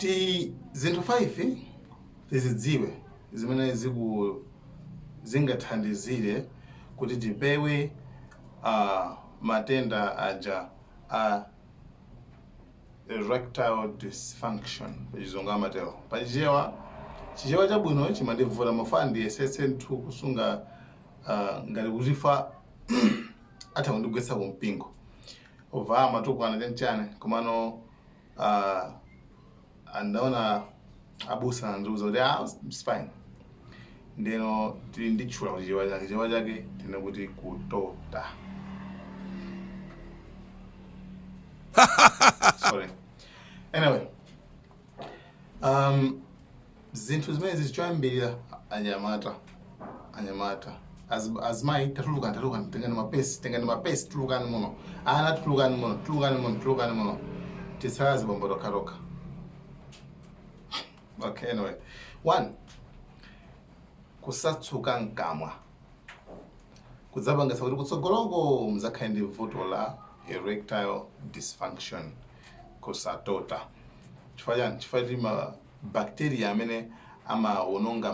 Ti zinthu 5 tizidziwe zimene zingathandizire kuti tipewe matenda aja a erectile dysfunction, pachizungu amatero. Pachichewa, Chichewa chabwino chimandivuta, mafana ndiyesetse nthu kusunga ngati kuti fa atha kundigwetsa kumpingo ovaa matukwana chanchane. Komano andaona abusa andiuza kuti ah, it's fine. Ndeno tili nditchula kuti chichewa chake tine kuti kutota. Sorry, anyway, zinthu zimene zichoyambirira, anyamata, azimayi, tatulukani, tatulukani, tengani mapesi, tengani mapesi, tulukani muno. Ana, tulukani muno, tulukani muno, tulukani muno. Titsala azibambo tokhatokha. Okay, anyway, one, kusatsuka mkamwa kudzapangitsa kuti kutsogoloko mudzakhale ndi vuto la erectile dysfunction, kusatota. Chifukwa chani? Chifukwa kuti ma bacteria amene amawononga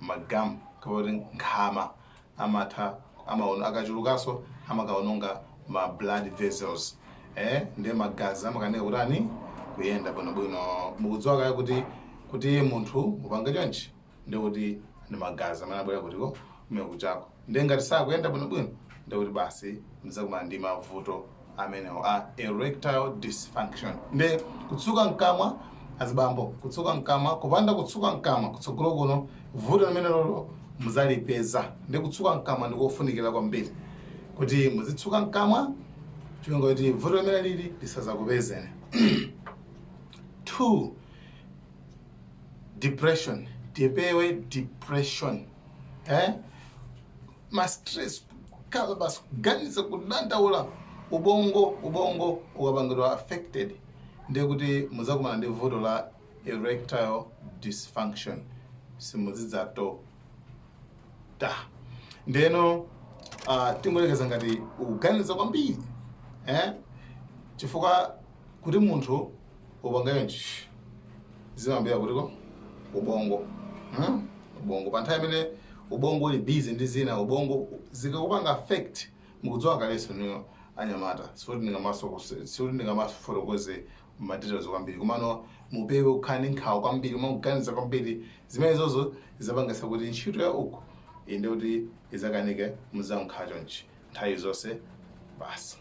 magamu kapena kuti nkhama amatha amaona akachulukanso amakawononga ma blood vessels, ndiye magazi amakanika kutani? Kuyenda bwinobwino. Mukudziwa kale kuti munthu upange chonchi, ndikuti ndi magazi amene abwera kutiko kumene kuchako. Ndiye ngati sakuyenda bwinobwino, ndikuti basi mudzakumana ndi mavuto amenewo a erectile dysfunction. Ndiye kutsuka mkamwa, azibambo, kutsuka mkamwa, kupanda kutsuka mkamwa, kutsogolo kuno vuto limene lolo muzalipeza. Ndi kutsuka mkamwa ndikofunikira kwambiri kuti muzitsuka mkamwa, chonga kuti vuto limene lili lisazakupezeni. Two, depression. Tipewe depression, Ma stress, kukhala basi kuganiza, kudandaula, ubongo ukapangidwa affected, ndiye kuti muzakumana ndi vuto la erectile dysfunction, simuzidzatota. Ndeno tingolekeza ngati ukuganiza kwambiri, Chifukwa kuti munthu upange chonchi zimayambira kutiko? Ubongo, Ubongo, pa nthawi imene ubongo uli busy ndi zina, ubongo zikakupanga affect. Mukudziwa kalenso niyo anyamata, sikuti ndingamafotokoze ma details kwambiri, komano mupewe kukhala ndi nkhawa kwambiri, koma kuganiza kwambiri, zimene zozo zizapangisa kuti ntchito ya uku inde kuti izakanike. Muzakhala chonchi nthawi zonse basi,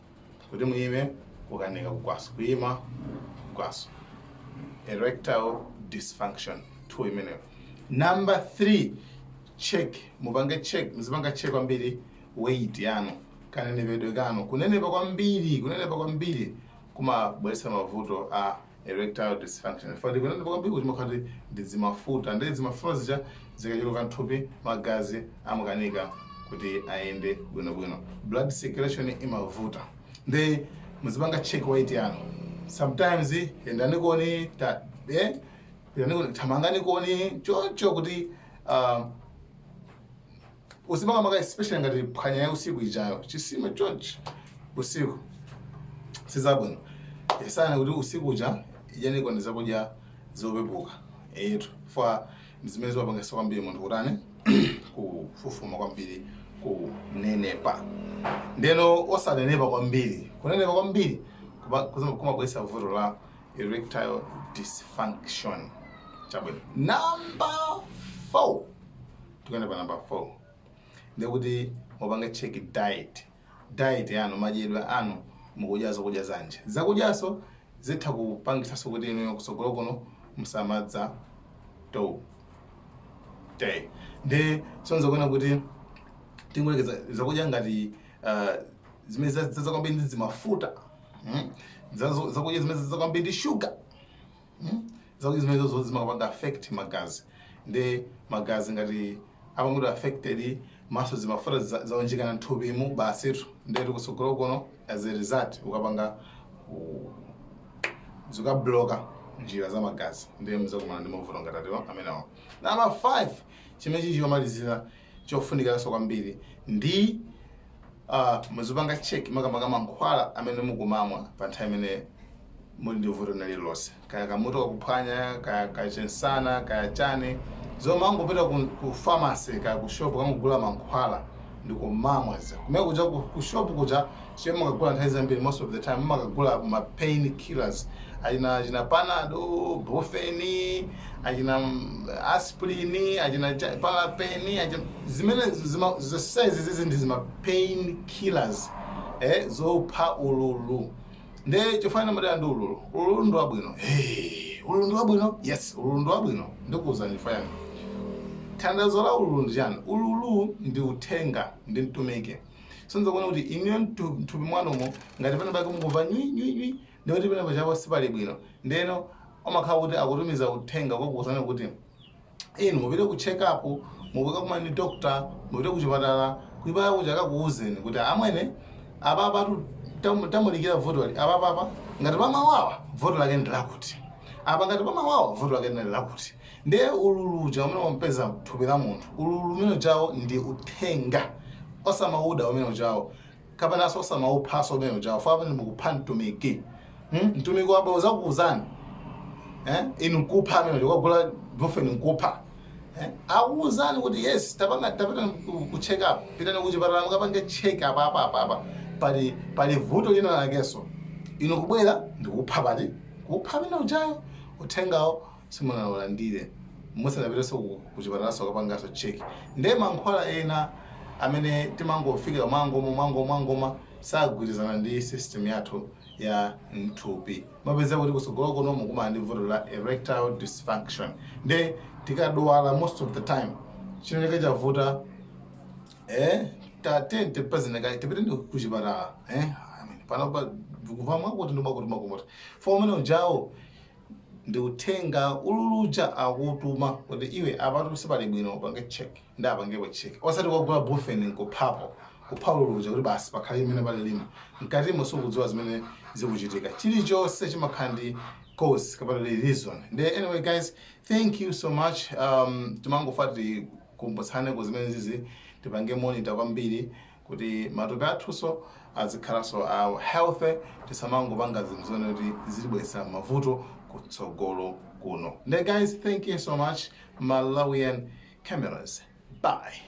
kuti muyime kukanika, kugwaso, kuyima kugwaso. Erectile dysfunction, 2 imeneyo. Number 3, check, mupange check, muzipanga check kwambiri weight yanu, kanenepedwe kanu. Kunenepa kwambiri, kunenepa kwambiri kumabweretsa mavuto a erectile dysfunction. Fati kunenepa kwambiri kuti makhati ndi zimafuta, ndi zimafuta zija zikachuluka mthupi, magazi amakanika kuti ayende bwinobwino, blood circulation imavuta. Ndi muzipanga check weight yanu. Sometimes yendanikoni ta, yendanikoni, thamanganikoni choncho kuti usimanga maka, especially ngati phwanya ya usiku ijayo, chisima chonchi usiku sizabwino. Yesani kuti usiku uja idyaniko ndi zakudya zopepuka etu fa zimene zimapangisa kwambiri munthu kutani? Kufufuma kwambiri, kunenepa. Ndeno osanenepa kwambiri. Kunenepa kwambiri kumabweretsa vuto la erectile dysfunction. Chabwino, number 4, tikuyenda pa number 4, ndikuti mupange check diet, diet yanu, madyedwe anu. Mukudya zakudya zanji? Zakudyaso zitha kupangisanso kuti inuyo kutsogolo kuno musamadza to te. Ndi sonza kuona kuti tingolekeza zakudya ngati zimene zaza kwambiri ndi zimafuta, Zakudya zimene zaza kwambiri ndi sugar, Zakudya zimene zozo zimakapanga affect magazi. Ndi magazi ngati apangidwa affected, maso zimafuta zaunjikana mthupimu, basitu ndetu kutsogolo kuno as a result ukapanga zikabloka njira za magazi, ndiye muzakumana ndi mavuto ngati atiwo amenewo. Number 5, chimene chichi chomalizira chofunikiranso kwambiri ndi muzipanga check makamaka mankhwala amene mukumamwa pa nthawi imene Muli ndi vuto lililonse, kaya kamutu kakuphwanya, kaya kachensana, kaya chani, zomwe angopita ku pharmacy kaya ku shop kangogula mankhwala ndikumamwa za kumene kuja ku shop kuja. Chimwe makagula nthawi zambiri, most of the time makagula ma pain killers achina Panado, Brufen, achina aspirin, achina Palapeni, achina zimene zonsezi zizi ndi zima pain killers, zopha ululu. Nde chifana madera ndi ululu. Ululu ndi wabwino. Hey, ululu ndi wabwino. Yes, ululu ndi wabwino. Ndikuwuzani chifukwa. Tanthauzo la ululu ndi chani? Ululu ndi uthenga, ndi mtumiki. Sonza kuona kuti inuyo mthupi mwanumo ngati pano pake mukumva nywi nywi nywi, ndikuti pano pachapo sipali bwino. Ndeno umakhala kuti akutumiza uthenga kwakuwuzani kuti inu mupite ku check up, mupite kumana ndi doctor, mupite ku chipatala. Kuchipatala kuja akakuwuzeni kuti amwene, apapa tamulikira vutoli apapapa, ngati pamawawa vuto lake ndi lakuti apa, ngati pamawawa vuto lake ndi lakuti. Ndiye ululu uja umene wampeza thupi la munthu, ululu umene ujawo ndi uthenga. Osamauda umene ujawo, kapenanso osamauphaso umene ujawo fa pamene mukupha mtumiki. Mtumiki wabwe uzakuwuzani, inu nkupha amene uja, kwagula Brufen nkupha. Akuwuzani kuti yes, tapanga, tapita ku check up, pitani ku chipatala mukapange check up, apa pali vuto lina lakenso. Inu kubwera ndikupha pati kupha amene ujayo, uthengawo simunaulandire musanapitenso ku chipatalaso kapanganso check. Ndiye mankhwala ena amene timangofikira mwangoma mwangoma mwangoma sagwirizana ndi system yathu ya mthupi. Mapeza kuti kusogolo kuno mukumana ndi vuto la erectile dysfunction. Nde tikadwala, most of the time chino chake chavuta, tate tipazina tipite ndi kuchipatala, I mean, pano kuva mwakuti ndi mwakuti mwakuti fo umene ujawo ndi uthenga. Ululuja akutuma kuti iwe, apatu sipali bwino, upange check. Ndi apangepo check, osati kugula Brufen nkuphapo, kupha ululuja kuti basi pakhale imene pali lima mkatimo. Sikudziwa zimene zikuchitika. Chilichonse chimakhala ndi cause kapena reason. Ndi anyway guys, thank you so much. Timangofa tikumbutsane ku zimene zizi, tipange monitor kwambiri kuti matupi athunso azikhalanso a healthy, tisamangopanga zinthu zone kuti zitibweretsa mavuto kutsogolo kuno. Nde guys, thank you so much. Malawian Cameras, bye.